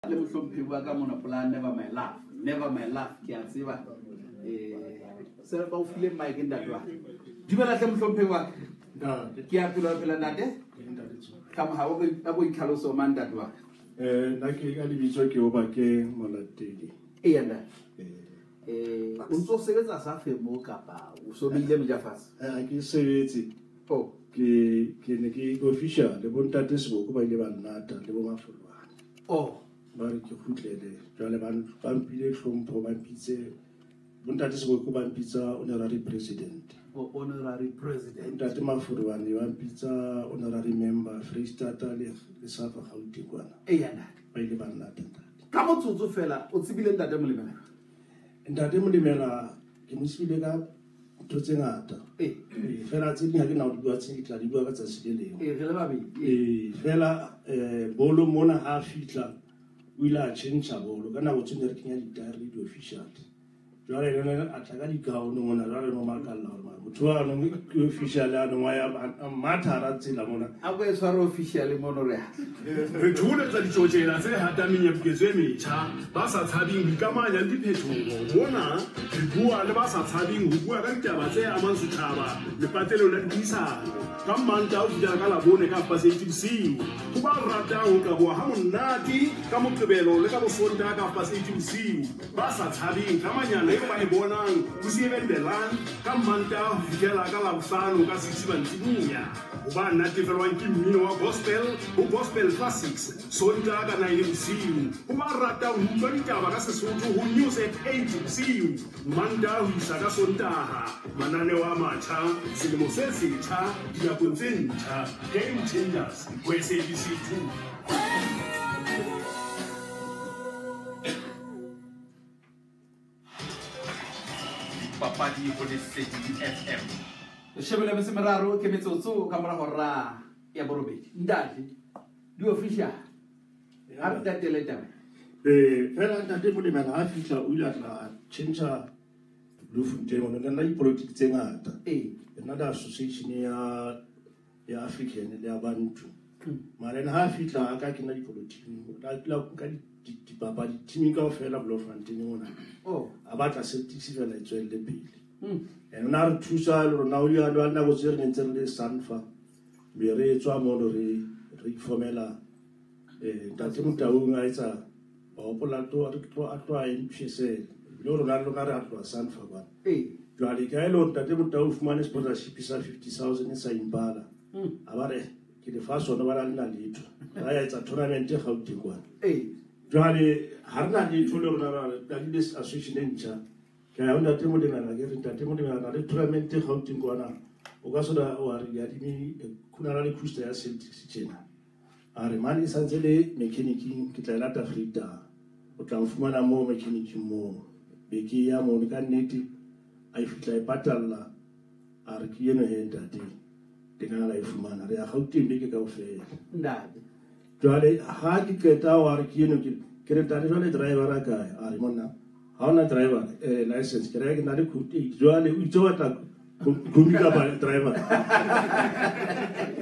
Le mohlomphehi wa ka mona pola Never My Love. Never My Love ke a tseba. Se ba o file mic ntate wa. Dumela hle mohlomphehi wa ka. Ntate. Ke a phela phela ntate. Ka moha o a go itlhaloso mang ntate wa ka. Nna ke ka lebitso ke Obakeng Molatedi. Eya ntate. O ntso sebetsa sa femo kapa o so beile meja fatshe? Ha ke sebetse. Oh. Ke ne ke official le bontate Seboko ba ile ba nnata le bo Mafolwane. Oh. Ba re ke kgutlele. Jwale ba mphile hlompho, ba mpitse bontate Seboko ba mpitsa honorary president. Oh, honorary president. Ntate Mafolwane ba mpitsa honorary member Freistata le Safa Gauteng kwana. Eya ntate. Ba ile ba nnata ntate. Ka motsotso fela o tsebile ntate Molemela? Ntate Molemela ke mo tsebile ka ntho tse ngata. Fela tse ding ha ke na ho di bua tse ke tla di bua ka tsatsi le leng. Re le babedi. Fela bolo mona ha fihla o ile a tjhentjha bolo ka nako tse ne re kenya ditayere le di-official. Jwale le yona a tla ka dikaone mona, jwale no makalla hore mara motho wa no ke official a no wa ya a matha hara tsela mona. A ko e tshware official mono re a. Re thoholetsa ditjotjela tse hatang menyepuketso e metjha, ba sa tshabeng ho ikamahanya le diphetoho. Mona re bua le ba sa tshabeng ho bua ka ditaba tse amang setjhaba lepatelong la dipuisano. Ka Mantaha ho fihlela ka Labone ka 8:30 bosiu. Ho ba ratang ho qaboha ha monate ka Moqebelo le ka Bosontaha ka 8:30 bosiu. Ba sa tshabeng ka manyana eo ba e bonang ho Seven Belang ka Mantaha ho fihlela ka Labohlano ka 6 mantsiboya. Ho ba natefelwang ke mmino wa gospel ho Gospel Classics Sontaha ka 9 bosiu. Ho ba ratang ho utlwa ditaba ka Sesotho ho News at 8 bosiu Mantaha ho isa ka Sontaha. Mananeo a matjha, selemo se setjha, dinakong tse ntjha. Game Changers ho SABC 2. Dipapadi ho Lesedi FM. Shebele metse meraro ke metsotso ka mora hora ya borobedi. Ntate, di official. Ha re tatele taba. Fela ntate Molemela ha fihla o ile a tla a tjhentjha Bloemfontein, hona le nna dipolitiki tse ngata. Nna le association ya African le ya Bantu. Mara ena ha fihla a ka kena dipolitiking, o tla kila ka dipapadi teaming kaofela Bloemfontein mona. Oh. A batla Celtics fela e tswelle pele. And o na re thusa le rona o ile a nako tse re neng tse re le Sanfa. Be re tswa mono re iformela, ntate Motaung a etsa ba hopola to a tlo a tlo a MPSL. Le rona le rona re a tloha Sanfa kwana. Jwale ka ele hore ntate Motau o fumane sponsorship sa 50,000 sa Impala. A ba re ke le fa sona ba na le na letho. Ra ya etsa tournament e Gauteng kwana. Jwale ha re na letho le rona ra qadile association e ntjha. Ke ya ho ntate Molemela, ke re ntate Molemela na le tournament e Gauteng kwana. O ka sona wa re ya dimi khuna le Coaster ya Celtics tjena. A re mane e santse le mechanic-ing ke tla e lata Vrydag. O tla nfumana moo mechanic-ing moo. Be ke ya mono ka nnete a e fihla e patalla. A re ke eno he ntate. Ke nna la e fumana. Re ya Gauteng beke kaofela. Ntate. Jwale ha ke qeta wa re ke eno ke re ntate jwale driver a kae? A re monna ha ona driver license ke re ke na le code 8. Jwale o itse o batla kombi kapa driver.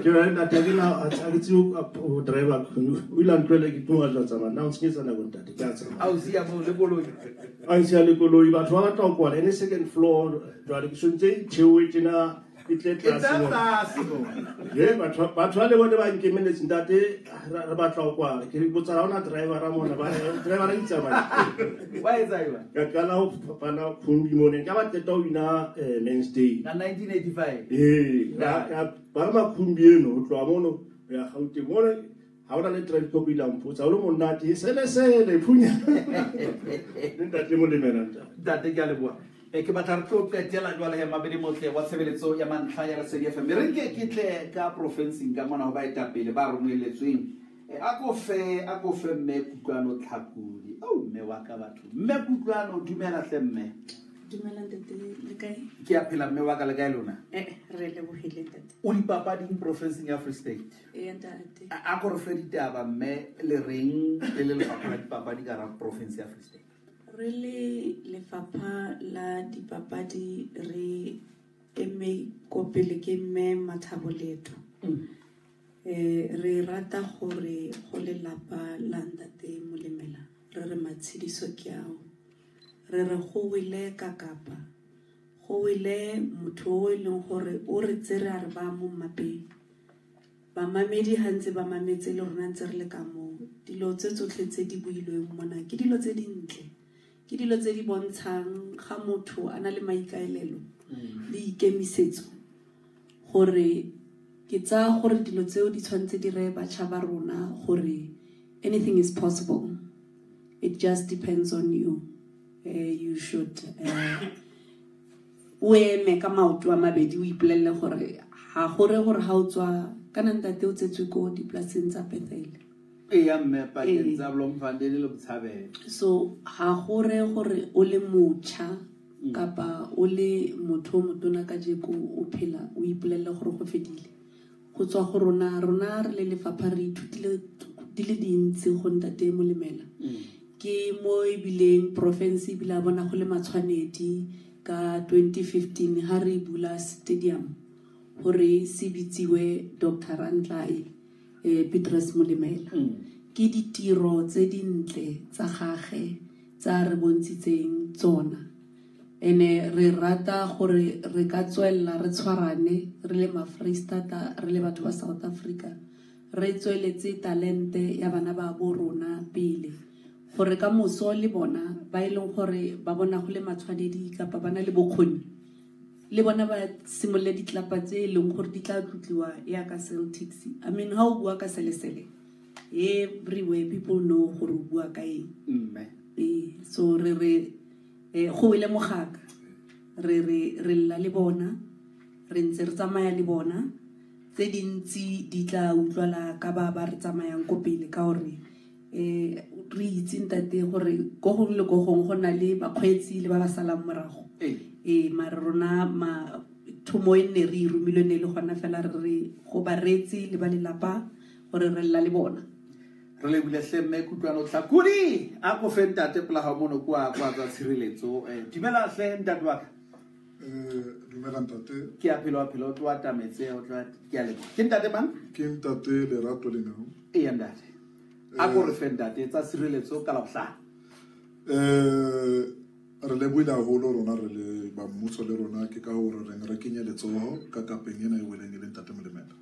Ke re ntate ke na a ke tsebe ho driver. O ile a ntlohela ke tlo tla tsamaya. Nna o ntshenyetsa nako ntate, ke a tsamaya. A o siya moo le koloi? A nsiya le koloi. Batho ba batla ho kwala ene second floor. Jwale ke sontse e theohe tjena e tle E tla tlase mona. tlase mona. Ye, batho ba le bone ba nkemeletse ntate, re batla ho kwala. Ke re botsa ha hona driver-a mona, ba re, driver-a e tsamaya. Wa etsa eng? Ka qala ho fapana khumbi mona. Ka ba qeta ho wina Men's Day. Ka 1985. Ee, Ntate. ka palama khumbi eno ho tloha mono ho ya Gauteng. Mona ha hona le traffic cop ile a mpotsa, o le monate, sele sele, phunya. Le ntate Molemela, ntate. Ntate, ke a leboha. Ke batla re tlo qetela jwale he Mabedi Motle wa tshebeletso ya mantlha ya Lesedi FM. Re nke ke tle ka profenseng ka mona ho baetapele ba romeletsweng. A ko fe mme Kutlwano Tlhakudi. Au, mme wa ka batho. Mme Kutlwano, dumela hle mme. Dumela ntate, le kae? Ke a phela mme wa ka, le kae lona? Re lebohile ntate. O dipapading profenseng ya Free State. Ee, ntate. A ko re fe ditaba mme le reng le le lefapha la dipapadi ka hara province ya Free State? Re le lefapha la dipapadi re eme ko pele ke mme Mathabo Leto. Re rata gore go lelapa la ntate Molemela. Matshidiso Kiao. Re re go wele ka Kapa, go wele motho o e leng gore o re tsere a re ba mo mmapeng. Bamamedi ha ntse ba mametse le rona ntse re le ka moo. Dilo tse tsotlhe tse di builweng mona ke dilo tse dintle, ke dilo tse di bontshang ga motho a na le maikaelelo le ikemisetso gore ke tsaya gore dilo tseo di tshwanetse di reye batjha ba rona gore anything is possible. It just depends on you. You should o eme ka maoto a mabedi o ipolelle gore ha gore gore ha o tswa kana ntate o tsetswe ko dipolaseng tsa Bethel. Eya mme, pakeng tsa Bloemfontein le Botshabelo. So ha gore gore o le motjha kapa o le motho o motona kajeko o phela o ipolelle gore go fedile. Go tswa go rona, rona re le lefapha re ithutile di le dintsi go ntate Molemela. Ke mo ebileng province ebile a bona go le matshwanedi ka 2015 ha re bula stadium gore se bitsiwe Dr. Rantlae Petrus Molemela. Ke ditiro tse dintle tsa gagwe tsa re bontshitseng tsona. Ene re rata gore re ka tswella re tshwarane re le ma-Freistata, re le batho ba South Africa, re tsweletse talente ya bana ba bo rona pele gore ka moso le bona ba e leng gore ba bona go le matshwanedi kapa ba na le bokgoni le bona ba simolole ditlapa tse e leng gore di tla tlotliwa yaka Celtics. I mean, ha o bua ka selesele, everywhere people know gore o bua ka eng. Mme. So re re go wele mogaka, re re re lla le bona, re ntse re tsamaya le bona. Tse dintsi di tla utlwala ka ba ba re tsamayang ko pele ka gore re itse ntate gore ko gongwe le ko gongwe go na le bakgweetsi le ba ba salang morago. Mare rona ma thomo e nne re e romilwe ne le gona fela re re go bareetsi le ba lelapa gore re lla le bona. Re lebile hle mme Kutlwano Tlhakudi, a ko fe ntate pola hao mono kwa kwa tsa tshireletso. Dumela hle ntate wa ka. Dumela ntate. Ke a phelo, a phelo, o tlo atametse, o tlo ke a leboha. Ke ntate mang? Ke ntate Lerato Lengau. Eya ntate. A ko re fe ntate tsa tshireletso ka Labohlano. Re lebohile haholo rona re le ba mmuso le rona ke ka hore re re kenye letsoho ka kapeng ena e weleng e le ntate Molemela.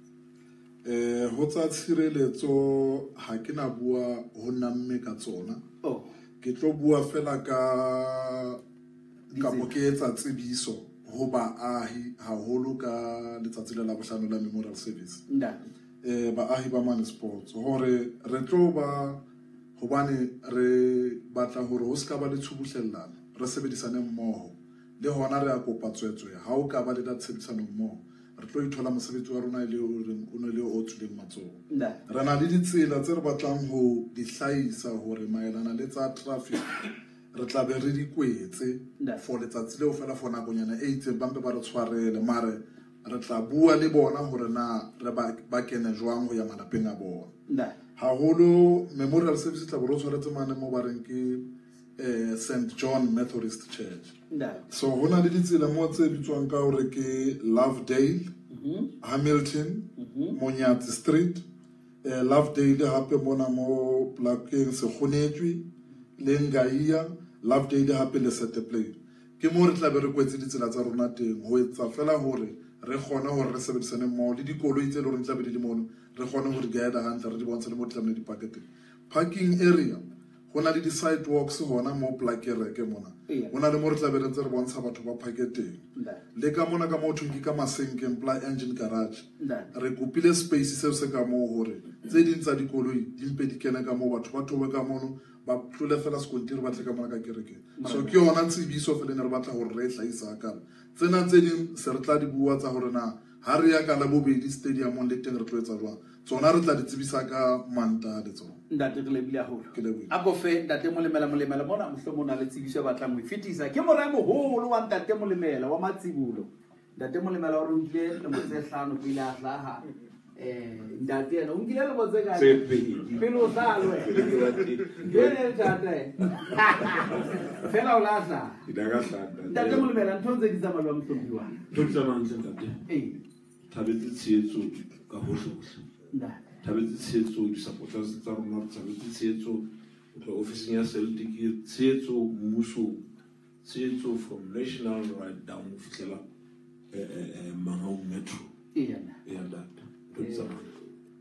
Ho tsa tshireletso ha ke na bua ho namme ka tsona. Ke tlo bua fela ka kapo ke etsa tsebiso ho baahi haholo ka letsatsi la Labohlano la Memorial Service. Baahi ba mane sports hore re tlo ba hobane re batla hore ho ska ba le tshubuhlellano, re sebedisane mmoho le hona re a kopa tswetswe ha o ka ba le tshebedisano mmoho re tlo ithola mosebetsi wa rona e le horeng o ne le o tswileng matsoho. Re na le ditsela tse re batlang ho di hlahisa hore maelana le tsa traffic re tla be re di kwetse for letsatsi leo fela for nakonyana e itseng ba mpe ba re tshwarele mare re tla bua le bona hore na re ba kene jwang ho ya malapeng a bona. Haholo Memorial Service tla bo re tshwaretse mane mo ba reng ke St John Methodist Church. So ho na le ditsela mo tse bitswang ka hore ke Lovedale, Hamilton, Monyatsi Street, Lovedale hape mona mo plakeng Sekgonetswe le Ngaia, Lovedale hape le Seteplane. Ke mo re tla be re kwetse ditsela tsa rona teng ho etsa fela hore re kgone hore re sebedisane mmoho le dikoloi tse leng hore di tla be di le mono, re kgone hore di guide hantle, re di bontshe le mo di tlamehile di parke teng. Parking area ho na le di-sidewalks hona mo pela kereke mona. Ho na le mo re tla be re ntse re bontsha batho ba parke teng. Le ka mona ka mo thweng ke ka Masenkeng pela Engine Garage. Re kopile space seo se ka moo hore tse ding tsa dikoloi di mpe di kene ka moo, batho ba theohe ka mono, ba tlole fela sekontiri ba tle ka mona ka kerekeng. So ke yona tsebiso fela e ne re batla hore re e hlahisa hakalo. Tsena tse ding se re tla di bua tsa hore na ha re ya ka Labobedi stadiumong le teng re tlo etsa jwang. Tsona re tla di tsebisa ka Mantaha le tsona. Ntate, re lebohile haholo. Ke lebohile. A ko fe ntate Molemela, Molemela mona mohlomong o na le tsebiso e batlang ho e fetisa. Ke mora e moholo wa ntate Molemela wa Matsibolo. Ntate Molemela o re o nkile lemo tse 5 pele a hlaha. Ntate yena o nkile lemo tse kae? Tse pedi. Pele o hlaha le wena. Pele ke wa teng. Ke ne ntate. Fela o la hlaha. Ke la ka hlaha, ntate. Ntate Molemela, ntho tse di tsamaya jwang mohlomphiwa wa? Ntho di tsamaya hantle, ntate. Thabetse tshehetso ka hohle hohle. Ntate. Thabetse tshehetso di-supporters tsa rona, re thabetse tshehetso Ho tloha ofising ya Celtic, tshehetso mmusong, tshehetso from national right down ho fihlela Mangaung Metro. Eya. Eya ntate. Ntho di tsamaya.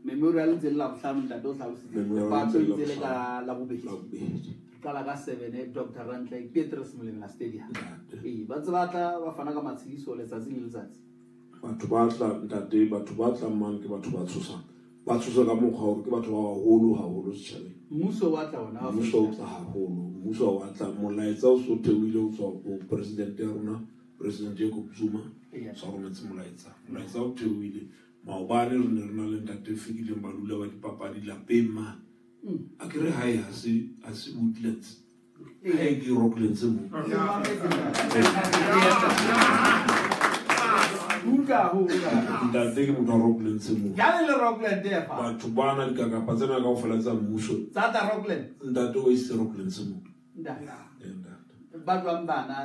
Memorial ntse le Labohlano, ntate o hlalositse. Memorial Lepato ntse le ntse le ka Labohlano. Labobedi. Labobedi. Qala ka 7 Dr. Rantlai Petrus Molemela Stadium. Ntate. Ee, ba ntse ba tla ba fana ka matshediso letsatsi le letsatsi. Batho ba tla ntate, batho ba tlang mane ke batho ba tshosang. Ba tshosa ka mokgwa hore ke batho ba baholo haholo setjhabeng. Mmuso wa tla ona wa Mmuso o Afrika. tla haholo, mmuso wa tla. Molaetsa o so theohile ho tswa ho president ya rona, President Jacob Zuma. Eya. Sa rometse molaetsa. Molaetsa o theohile. Maobane re ne re na le ntate Fikile Mbalula wa dipapadi lapeng mane. A ke re hae ha se Woodlands. Hae ke Rocklands moo. Uka ho uka. Ntate ke motho wa Rocklands moo. Jwale le Rockland e fa. Batho bana dikakapa tsena kaofela tsa mmuso. Tsa tla Rockland. Ntate o isitse Rocklands moo. Ntate. Ee, ntate. Ba jwang bana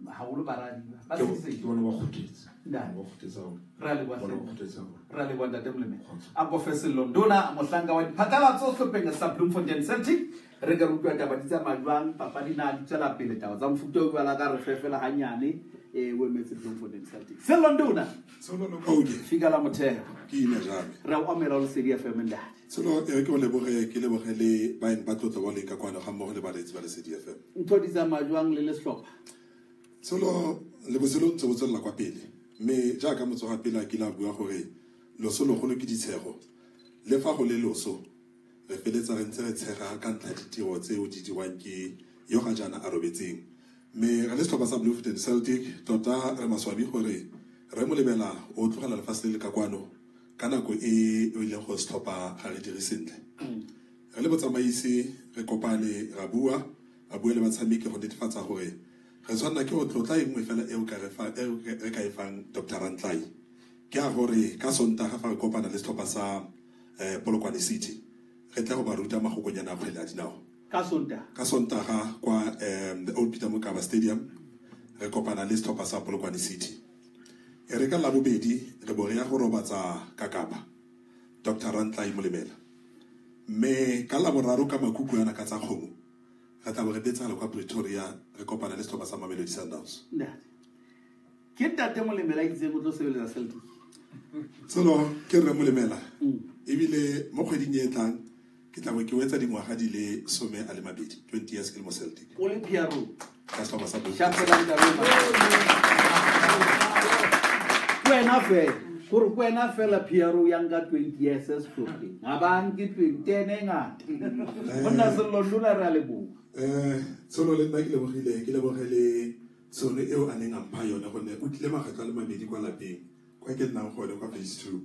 haholo baradi ba. Ba Ke sisitse. bona ba kguthetse. Ntate. Ba kguthetse haholo. Ra leboha Bona ba hle. kguthetse haholo. Ra leboha ntate Molemela. Kgotso. A ko fe Sello Nduna, mohlanka wa diphatlalatso sehlopheng sa Bloemfontein Celtic. Re ka re utlwa taba di tsamaya jwang, papadi na di tswela pele, taba tsa mofuta o jwala ka re fe fela hanyane, o emetse Bloemfontein Celtic. Sello Nduna. Tsholo Lokaudi. Fika la motheo. Ke ina jame. Re o amela ho Lesedi FM ntate. Tsholo, e re ke o leboge, ke leboge le baeng ba tlotlo ba leng ka kwano ga mmogo le bareetsi ba Lesedi FM. Ntho di tsamaya jwang le le sehlopha? Tsholo, le botshelo ntse bo tswelela kwa pele. Mme jaaka motsoga pele a kile a bua gore loso logolo ke ditshego, le fa go le loso, re feletsa re ntse re tshega ka ntlha ya ditiro tseo di dirwang ke yo ga jaana a robetseng. Mme re le setlhopha sa Bloemfontein Celtic, tota re maswabi gore re Molemela o tlogela lefatshe le le ka kwano ka nako e e leng gore setlhopha ga re dire sentle. Re le botsamaisi re kopane ra bua, ra bua le batshameki go netefatsa gore re tshwanela ke go tlotla e nngwe fela eo ka re fa, eo re ka e fang Dr. Rantlai. Ke a gore ka Sontaga fa re kopana le setlhopha sa Polokwane City, re tla go ba ruta magokonyana a kgwele ya dinao. Ka Sontaga? Ka Sontaga kwa the Old Peter Mokaba Stadium, re kopana le setlhopha sa Polokwane City. E re ka Labobedi re bo re ya go robatsa ka Kapa, Dr. Rantlai Molemela. Mme ka Laboraro ka makuku ana ka tsa kgomo, re tla bo re betsagala kwa Pretoria, re kopana le setlhopha sa Mamelodi Sundowns. Ntate. Ke ntate Molemela a itseng o tlo sebeletsa Celtic. Tsholo, ke rre Molemela. Ebile mo kgweding e tlang, ke tla bo ke wetsa dingwaga di le 22, 20 years ke le mo Celtic. O le PRO. Ka setlhopha sa Bloemfontein. Shapela ntate Molemela. Wena fela, gore ke wena fela PRO ya nka 20 years sehlopheng. Ha ba nke 20 ene e ngata. Monna Sello Nduna re a leboha. Tsholo le nna ke lebogile, ke leboge le tshono eo a neng a mpha yone gonne o tlile makgetlo a le mabedi kwa lapeng, kwa ke nnang gone kwa phase 2.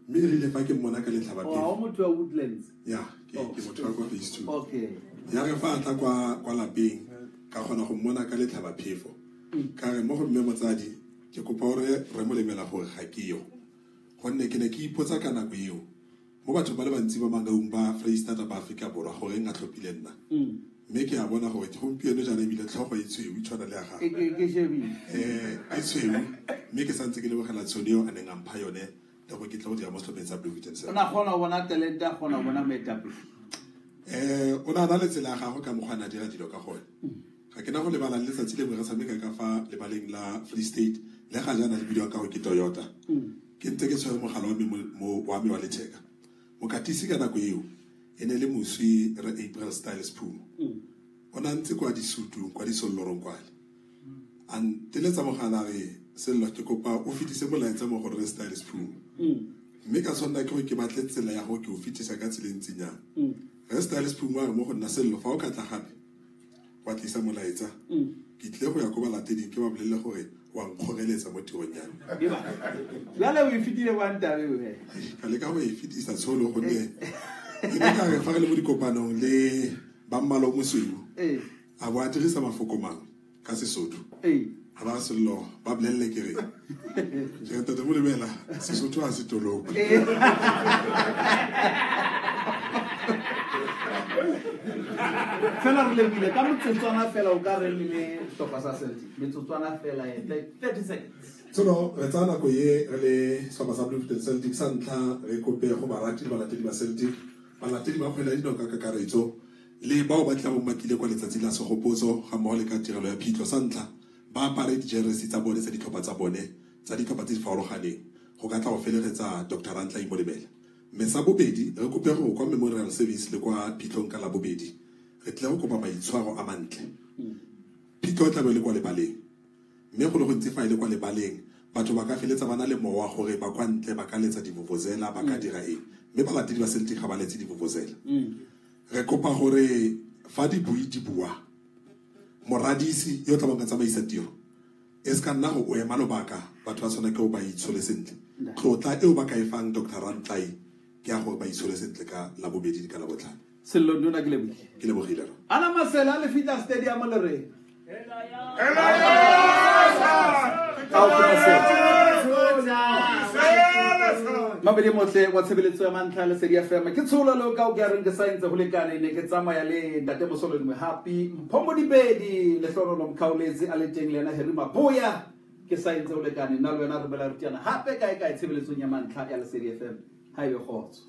Mme e rile fa ke mmona ka letlhaba Oh, ha o pele. motho wa Woodlands? Ya, ke motho wa kwa phase 2. Okay. Ya re fa a tla kwa lapeng, ka kgona go mmona ka letlhaba phefo. Ka re mo go mme motsadi, ke kopa hore re Molemela gore ga ke yo. Gonne ke ne ke ipotsa ka nako eo, mo bathong ba le bantsi ba Mangaung ba Freistata ba Afrika Borwa goreng a tlhophile nna. Mme ke a bona gore gompieno jaana ebile tlhogo e tshweu, e tshwana le ya gagwe. Ke shebile. E tshweu, mme ke santse ke lebogela tshono eo a neng a mpha yone le gore ke tle go dira mo setlhopheng sa Bloemfontein Celtic. O ne a kgona ho bona talente, a kgona ho bona moetapele. O ne a na le tsela ya gagwe ka mokgwa a ne a dira dilo ka gone. Ga ke na go lebala le letsatsi lengwe re tshameka ka fa lebaleng la Free State, le ga jaana le bidiwang ka gore ke Toyota. Ke ntse ke tshwere mogala wa me wa me wa letheka. Mokatisi ka nako eo e ne le moswi re April Styles Phumo. O ne a ntse kwa disutung, kwa disollorong kwale. A nteletsa mogala a re, Sello, ke kopa o fetise molaetsa mo go Rre Styles Phumo. Mme ka tshwanela ke gore ke batle tsela ya gore ke o fetisa ka tsela e ntseng jang. Rre Styles Phumo a re mo go nna, Sello, fa o ka tla gape wa tlisa molaetsa, ke tlile go ya ko balateding ke ba bolelle gore wa nkgoreletsa mo tirong ya me. Eba. Jwale o e fetile kwa ntabe eo he? Ka leka go e fetisa tsholo gonne e ne ka re fa re le mo dikopanong le ba mmala o mosweu, a bo a dirisa mafoko mangwe ka Sesotho. A ba Sello, ba bolelle ke re, ke re ntate Molemela, Sesotho ha se toloko. Fela re lebile ka motsotswana fela o ka re le sehlopha sa Celtic. Metsotswana fela e 30 seconds. Tsholo, re tsaya nako e re le sehlopha sa Bloemfontein Celtic sa ntlha re kope go barati le balatedi ba Celtic, balatedi ba kgwele ya dinao ka kakaretso Le bao ba tla bong ba tlile kwa letsatsi la segopotso ga mmogo le ka tirelo ya phitlho, sa ntlha ba apare dijeresi tsa bone tsa ditlhopha tsa bone tsa ditlhopha tse di farologaneng go ka tla go felegetsa Dr Rantlae Molemela. Mme sa bobedi, re kope gore kwa memorial service le kwa phitlhong ka labobedi re tle go kopa maitshwaro a mantle. Phitlho e tla be e le kwa lebaleng, mme go le gontsi fa e le kwa lebaleng batho ba ka feletsa ba na le mowa gore ba kwa ntle ba ka letsa divuvuzela, ba ka dira eng, mme balatedi ba Celtic ga ba letse divuvuzela. Re kopa gore fa dibui di bua, moradisi yo tla bong a tsamaisa tiro e se ka nna go o ema lobaka, batho ba tshwana ke go ba itshole sentle. Tlotla eo ba ka e fang Dr Rantlae ke ya gore ba itshole sentle ka labobedi le ka labotlhano. Sello Nduna, ke lebogile. Ke lebogile ra. Ana masela a le fitlha stadium le re Ao, ke masela. Mabedi motle wa tshebeletso ya mantlha Lesedi FM, ke tsholo le ka o ke a reng ke saentse go lekane. Ne ke tsamaya le ntate Mosolodi Mohapi Mphomo Dibedi Lehlonolo Mokhaoletse a le teng le ena Harry Maboya. Ke saentse go lekane nna le wena re bela re teana hape kae kae tshebeletsong ya mantlha ya Lesedi FM. Ha ebe kgotso.